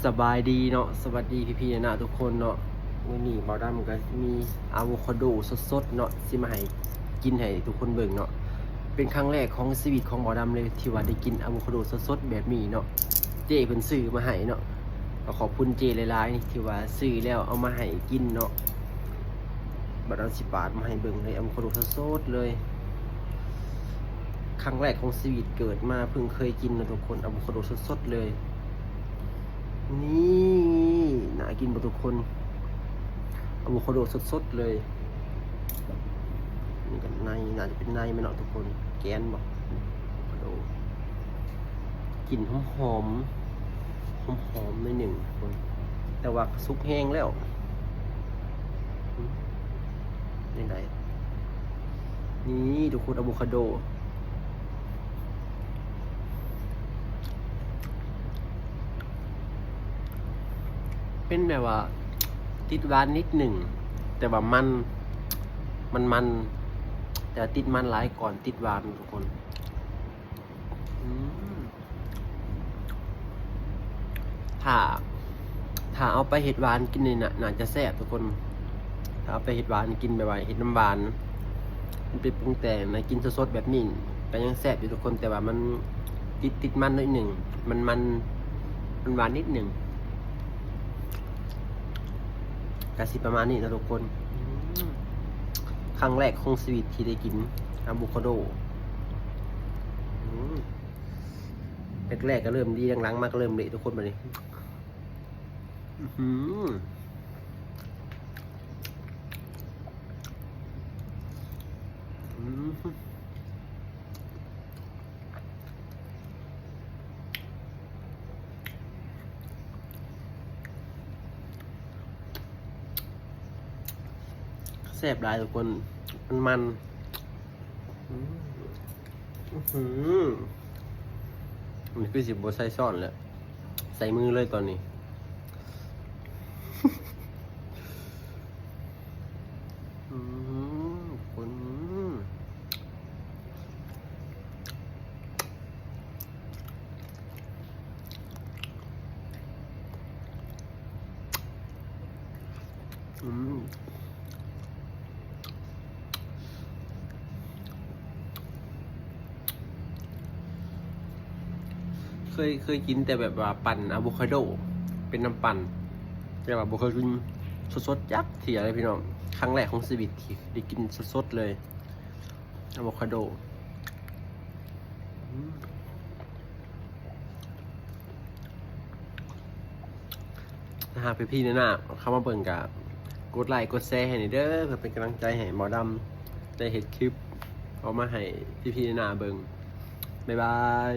ສະບາຍດີເນາະ ສະຫວັດດີພີ່ໆ ນາໆ ທຸກຄົນເນາະ. ມື້ນີ້ບ່າວດຳກໍມີອາໂວຄາໂດສົດໆ ເນາະ ຊິມາໃຫ້ກິນໃຫ້ທຸກຄົນເບິ່ງເນາະ. ເປັນຄັ້ງແລກຂອງຊີວິດຂອງບ່າວດຳເລີຍ ທີ່ວ່າໄດ້ກິນອາໂວຄາໂດສົດໆ ແບບນີ້ເນາະ. ເຈ້ເພິ່ນຊື້ມາໃຫ້ເນາະ ກໍຂອບຄຸນເຈ້ຫຼາຍໆ ທີ່ວ່າຊື້ແລ້ວເອົາມາໃຫ້ກິນເນາະ. ບັດເອົາຊິປາດມາໃຫ້ເບິ່ງເລີຍ ອາໂວຄາໂດສົດໆ ເລີຍ. ຄັ້ງແລກຂອງຊີວິດເກີດມາເພິ່ງເຄີຍກິນເນາະທຸກຄົນ ອາໂວຄາໂດສົດໆ ເລີຍ. ນີ້ ໜ້າກິນບໍ່ທຸກຄົນ? ອາໂວຄາໂດສົດໆ ເລີຍ. ນີ້ກໍໃນ ໜ້າຈະເປັນໃນມັນເນາະທຸກຄົນ ແກນບໍ່ ອາໂວຄາໂດ. ກິ່ນຫອມໆ ຫອມໆ ໜ້ອຍໜຶ່ງທຸກຄົນ ແຕ່ວ່າກໍສຸກແຮງແລ້ວ. ນີ້ໄດ໋ ນີ້ທຸກຄົນ ອາໂວຄາໂດ ເປັນແບບວ່າຕິດຫວານນິດໜຶ່ງ ແຕ່ວ່າມັນ ມັນໆ ແຕ່ວ່າຕິດມັນຫຼາຍກ່ອນຕິດຫວານທຸກຄົນ. ອືມ ຖ້າ ຖ້າເອົາໄປເຮັດຫວານກິນນີ້ນະ ໜ້າຈະແຊບທຸກຄົນ. ຖ້າເອົາໄປເຮັດຫວານກິນ ແບບວ່າເຮັດນ້ຳຫວານ ມັນໄປປຸງແຕ່ງນະ ກິນສົດໆ ແບບນີ້ກໍຍັງແຊບຢູ່ທຸກຄົນ ແຕ່ວ່າມັນຕິດ ຕິດມັນໜ້ອຍໜຶ່ງ ມັນ ມັນ ມັນຫວານນິດໜຶ່ງ. ກະຊິປະມານນີ້ເນາະທຸກຄົນ. ອືມ ຄັ້ງແລກຂອງຊີວິດທີ່ໄດ້ກິນອາໂວຄາໂດ. ອືມ ແລກໆ ກໍເລີ່ມດີ ຫຼັງໆ ມາກໍເລີ່ມເລະທຸກຄົນບັດນີ້. ອືມ ອືມ ແຊບຫຼາຍທຸກຄົນ ມັນໆ. ອືມ ອືມ ນີ້ຄືຊິບໍ່ໃສ່ຊ້ອນແລ້ວ ໃສ່ມືເລີຍຕອນນີ້. ອືມ ຄົນ ອືມ ເຄີຍ ເຄີຍກິນແຕ່ແບບວ່າປັ່ນອາໂວຄາໂດ ເປັນນ້ຳປັ່ນ ແຕ່ວ່າບໍ່ເຄີຍກິນສົດໆ ຈັກເທື່ອເລີຍພີ່ນ້ອງ. ຄັ້ງແລກຂອງຊີວິດທີ່ໄດ້ກິນສົດໆ ເລີຍ ອາໂວຄາໂດ. ອືມ ຖ້າຫາກພີ່ໆ ນາໆ ເຂົ້າມາເບິ່ງກໍກົດໄລກົດແຊໃຫ້ແດ່ເດີ ເພື່ອເປັນກຳລັງໃຈໃຫ້ໝໍດຳໄດ້ເຮັດຄລິບອອກມາໃຫ້ພີ່ໆ ນາໆ ເບິ່ງ. ບາຍບາຍ.